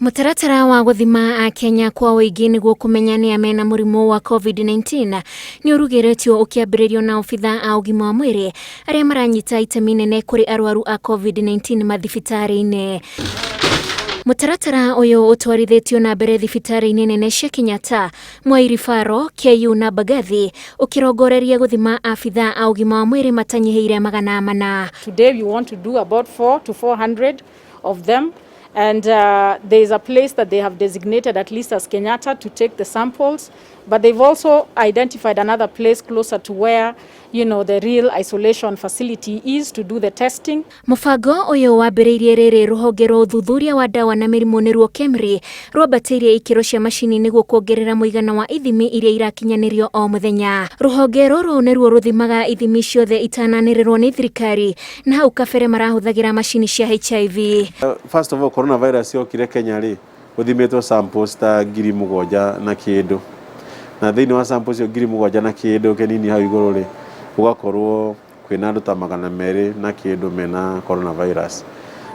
Mũtaratara wa gũthima Akenya kwa ũingĩ nĩguo kũmenya nĩa mena mũrimũ wa COVID-19 nĩ ũrugĩrĩtio ũkĩambĩrĩrio na obitha a ũgima wa mwĩrĩ arĩa maranyita itemi nene kũrĩ arwaru a COVID-19 mathibitarĩ-inĩ. Mũtaratara ũyũ ũtwarithĩtio na mbere thibitarĩ-inĩ nene cia Kenyatta, Moi Referral, KU na Mbagathi ũkĩrongoreria gũthima abitha a ũgima wa mwĩrĩ matanyihĩire 400. Today we want to do about 4 to 400 of them, and there is a place that they have designated at least as Kenyatta to take the samples, but they've also identified another place closer to where the real isolation facility is to do the testing. Mũbango ũyũ wambĩrĩirie rĩrĩ rũhonge rwa ũthuthuria wa ndawa na mĩrimũ nĩruo KEMRI rwambatĩirie ikĩro cia macini nĩguo kuongerera mũigana wa ithimi iria irakinyanĩrio o mũthenya. Rũhonge rũrũ nĩruo rũthimaga ithimi ciothe itananĩrĩrwo nĩ thirikari na hau kabere marahũthagĩra macini cia HIV. First of all, coronavirus yokire Kenya rĩ, gũthimĩtwo samples ta 7,000 na kĩndũ, na thĩinĩ wa samples icio 7,000 na kĩndũ kĩnini hau igũrũ rĩ, gũgakorwo kwĩna andũ ta 200 na kĩndũ mena coronavirus.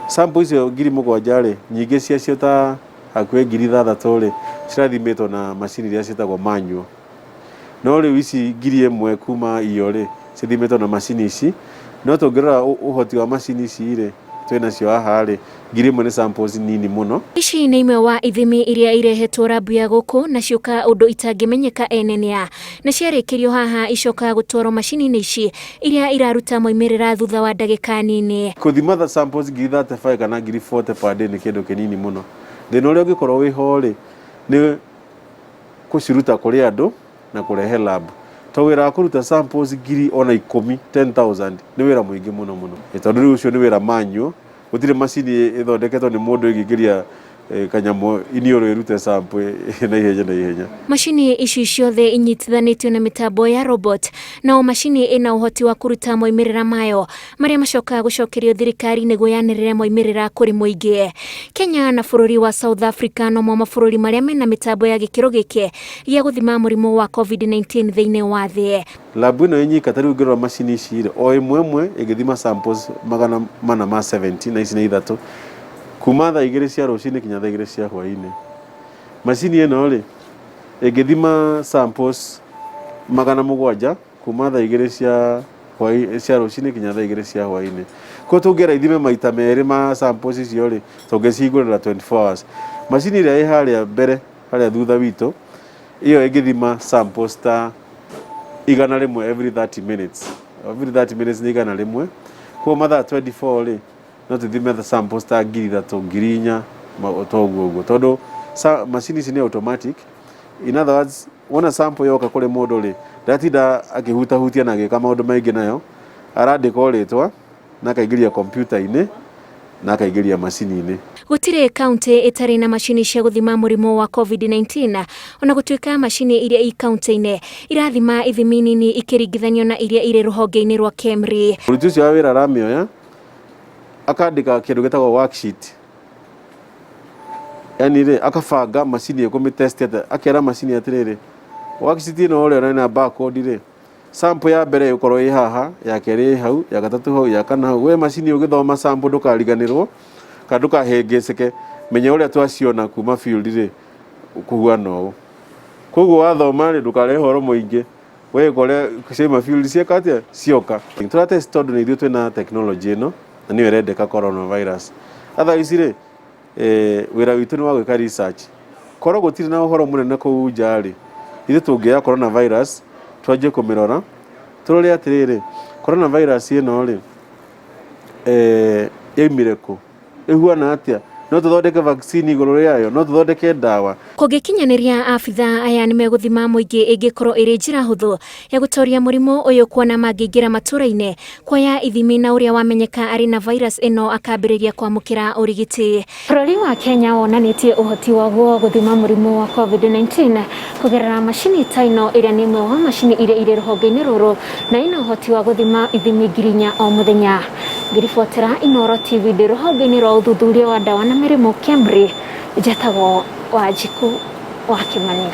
Sample icio 7,000 rĩ, nyingĩ ciacio ta hakuhĩ 6,000 rĩ, cirathimĩtwo na macini iria ciĩtagwo manual. No rĩu ici 1,000 kuma iyo rĩ, cithimĩtwo na macini ici. No tũngĩrora ũhoti wa macini ici rĩ, twĩnacio haha rĩ, 1,000 nĩ samples nini mũno. Ici nĩ imwe wa ithimi iria irehetwo rabu ya gũkũ na ciũka ũndũ itangĩmenyeka ene nĩa, na ciarĩkĩrio haha icokaga gũtwarwo macini-inĩ ici iria iraruta moimĩrĩra thutha wa ndagĩka nini. Kũthima samples 35,000 kana 40,000 per day nĩ kĩndũ kĩnini mũno. Thĩna ũrĩa ũngĩkorwo wĩho rĩ, nĩ kũciruta kũrĩ andũ na kũrehe lab. To wĩra wa kũruta samples 10,000, 10,000 nĩ wĩra mũingĩ mũno mũno. Tondũ rĩu ũcio nĩ wĩra manual, gũtirĩ macini ĩthondeketwo nĩ mũndũ ĩngĩingĩria kanyamũ iniũrũ ĩrute sample na ihenya na ihenya. Macini ici ciothe inyitithanĩtio na mĩtambo ya robot, na o macini ĩna ũhoti wa kũruta moimĩrĩra mayo marĩa macokaga gũcokerio thirikari nĩguo yanĩrĩre moimĩrĩra kũrĩ mũingĩ. Kenya na bũrũri wa South Africa nomo mabũrũri marĩa mena mĩtambo ya gĩkĩro gĩkĩ gĩa gũthima mũrimũ wa COVID-19 thĩinĩ wa thĩ. Lab ĩno ĩnyika ta rĩu ũngĩrora macini ici rĩ, o ĩmwe ĩmwe ĩngĩthima samples 470 na ici nĩ ithatũ kuma thaa 2 cia rũcinĩ kinya thaa 2 cia hwainĩ. Macini ĩno rĩ, ĩngĩthima samples 700 kuma thaa 2 cia rũcinĩ kinya thaa 2 cia hwainĩ. Koguo tũngĩera ithime maita merĩ ma samples icio rĩ, tũngĩcihingũrĩra 24 hours. Macini ĩrĩa ĩ harĩa mbere, harĩa thutha witũ, ĩyo ĩngĩthima samples ta 100 every 30 minutes. Every 30 minutes nĩ 100. Koguo mathaa 24 rĩ, no tũthime samples ta 3,000, 4,000, toguo ũguo. Tondũ macini ici nĩ automatic. In other words, wona sample yoka kũrĩ mũndũ rĩ, ndatinda akĩhutahutia na agĩka maũndũ maingĩ nayo, arandĩka o rĩtwa na akaingĩria kompiuta-inĩ na akaingĩria macini-inĩ. Gũtirĩ kaunti ĩtarĩ na macini cia gũthima mũrimũ wa COVID-19, ona gũtuĩka macini iria i kaunti-inĩ irathima ithimi nini ikĩringithanio na iria irĩ rũhonge-inĩ rwa KEMRI. Mũruti ũcio wa wĩra aramĩoya akandĩka kĩndũ gĩtagwo worksheet. Yani rĩ, akabanga macini ĩkũmĩtest atĩa, akera macini atĩrĩrĩ, worksheet ĩno ũrĩa ĩna barcode rĩ, sample ya mbere ĩgũkorwo ĩ haha, ya kerĩ ĩ hau, ya gatatũ hau, ya kana hau. We macini ũgĩthoma sample ndũkariganĩrwo kana ndũkahĩngĩcĩke, menya ũrĩa twaciona kuma field rĩ, kũhuana ũũ. Koguo wathoma rĩ, ndũkarehe ũhoro mũingĩ, we ũkore ciauma field cieka atĩa, cioka. Tũratest tondũ nĩ ithuĩ twĩna technology ĩno na nĩyo ĩrendeka coronavirus. Otherwise rĩ, wĩra witũ nĩ wa gwĩka research. Korwo gũtirĩ na ũhoro mũnene kũu nja rĩ, ithuĩ tũngĩoya coronavirus twanjie kũmĩrora, tũrore atĩrĩrĩ, coronavirus ĩno rĩ, yaumire kũ? Ĩhuana atĩa? No tũthondeke vaccine igũrũ rĩayo, no tũthondeke ndawa. Kũngĩkinyanĩria abitha aya nĩmegũthima mũingĩ ĩngĩkorwo ĩrĩ njĩra hũthũ ya gũtoria mũrimũ ũyũ, kuona mangĩingĩra matũra-inĩ kuoya ithimi na ũrĩa wamenyeka arĩ na virus ĩno akambĩrĩria kwamũkĩra ũrigiti. Bũrũri wa Kenya wonanĩtie ũhoti waguo gũthima mũrimũ wa COVID-19 kũgerera macini ta ĩno ĩrĩa nĩ ĩmwe wa macini iria irĩ rũhonge-inĩ rũrũ na ĩna ũhoti wa gũthima ithimi 4,000 o mũthenya. Ngĩribotera Inooro TV ndĩ rũhonge-inĩ rwa ũthuthuria wa ndawa na mĩrimũ KEMRI, njetagwo Wanjikũ wa Kĩmani.